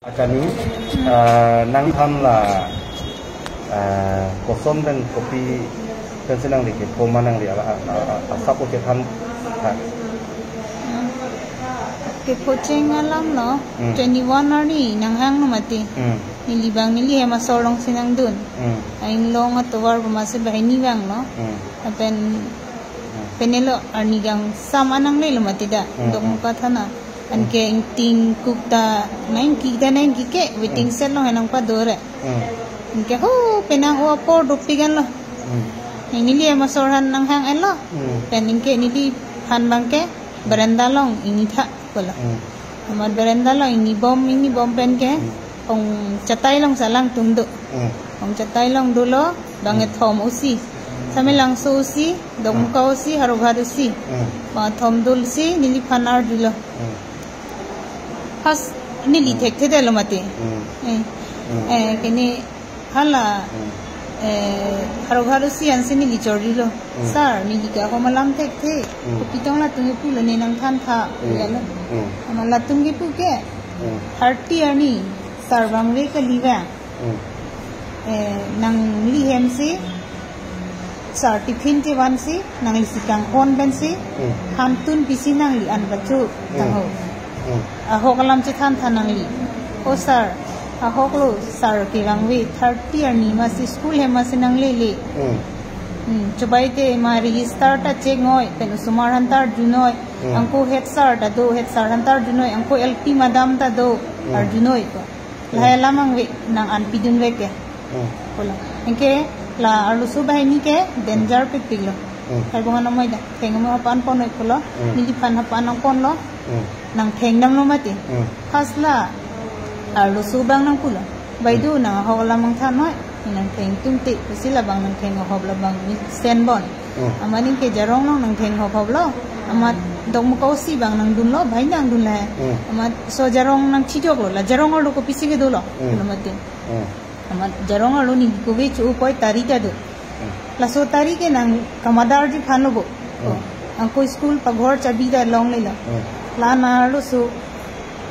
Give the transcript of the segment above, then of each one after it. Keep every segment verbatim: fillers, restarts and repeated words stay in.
Kani, ah, nangthan la, ah, koson pen kopi pensi nangli kepho ma nangli ala, ah, ah, ah, asap o kethan, ah. Kepho cheng alam lo, Hmm. twenty-one arni nanghang no mati. Hmm. Neli bang neli hem asor alongsi nangdun. Hmm. Ainglong atovar komatsi banghini vanglo. Hmm. Lapen Hmm. penelo arni gangsam an nanglelo mati da, Hmm, Dokmoka hmm. thana. Anke ingting kuk ta, nangki ta nangki ke, waiting Hmm. shed along henang padore. Hmm. Anke ho, penang o apor dopik anlo. Hmm. Neli hem asor aphan nanghang enlo. Hmm. Pen anke neliphan bangke, veranda along ingni tha pulo. Hmm. Amat veranda along ingni bom, ingni bom pen ke, Hmm. ong chatai alongsi alangtum do. Hmm. Ong chatai along dolo, bang Hmm. kethom osi. Samelangso osi, Dokmoka Hmm. osi, Howraghat osi. Hmm. Bang kethom dulsi, neliphan arjulo. Hmm. First, neli Hmm. thekthe detlo mati. Hmm. Eh. Hmm. Eh, kene hala, Hmm. eh, Howraghat osi ansi neli chorjulo. Hmm. Sir, neli ke ahom alam thekthe. Hmm. Kopi tong latum kepulo ne nangthantha, Hmm. ya lo. Hmm. Amat latum kepu ke, Hmm. thirty arni, sir bang ve kali vang. Hmm. Eh, nangli hemsi, sir tiffin chevansi, nanglisi kanghon pensi, Hmm. hantun pisi nangli an kachu, Hmm. tangho. Hmm. Ahok alam chethantha nangli. O sir, ahok lo, sir kevang ve, thirty arni masi school hem masi nanglele. Hmm. Hmm, chubai te ma register ta check noi, pen osomar aphan ta arjunoi, Hmm. anko head sir ta do, head sir aphan ta arjunoi, anko L P madam ta do, Hmm. arjunoi ko. Lahai alam vangve nang an pidun vek ke. Hmm. Pulo. Anke la arloso banghini ke danger pipiklo. Hmm. Hai bongan amoi da. Theng mo hapan ponnoi pulo. Hmm. Neliphan hapan nangponlo. Hmm. Nangthengdamlo mati. Hmm. First la arloso bang nangpulo. Baidu Hmm. nang ahok alam nangthannoi. Nangtheng tumte. Pusi labang nangtheng ahop labang ni senbon. Hmm. Amat ningke jarong along nangtheng hop hoplo. Amat Dokmoka osi bang nangdunlo, bhai nangdunlo. Hmm. Amat so jarong nangchijoklo, la jarong arlo kopisi kedo lo. Hmm. Lo mati. Hmm. Amat jarong arlo neli kove chu poi tari ta do. Hmm. Laso tari ke nang kamadar ji phan lo bo. Hmm. Anko school paghor chabi ta longlelo. Hmm. La-an arloso,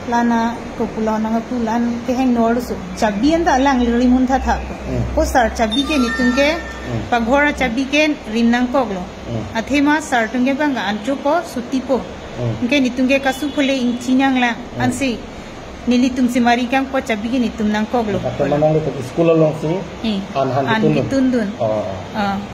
la-an kopulo nangpu la-an kehingno arloso. Chabi anta lang rimun tha tha. Hmm. O sir chabi ke netum ke, Hmm. paghor chabi ke rim nangkoklo. Hmm. Athema sir atum ke bang ancho po, suti po. Hmm. Anke netum ke kasu phule ingchi nanglang. Hmm. Ansi nelitum si mari kangpo chabi ke netum nangkoklo. Athema nangli school alongsi Eh. an han an ketundun. ketundun. Oh, oh. Ah.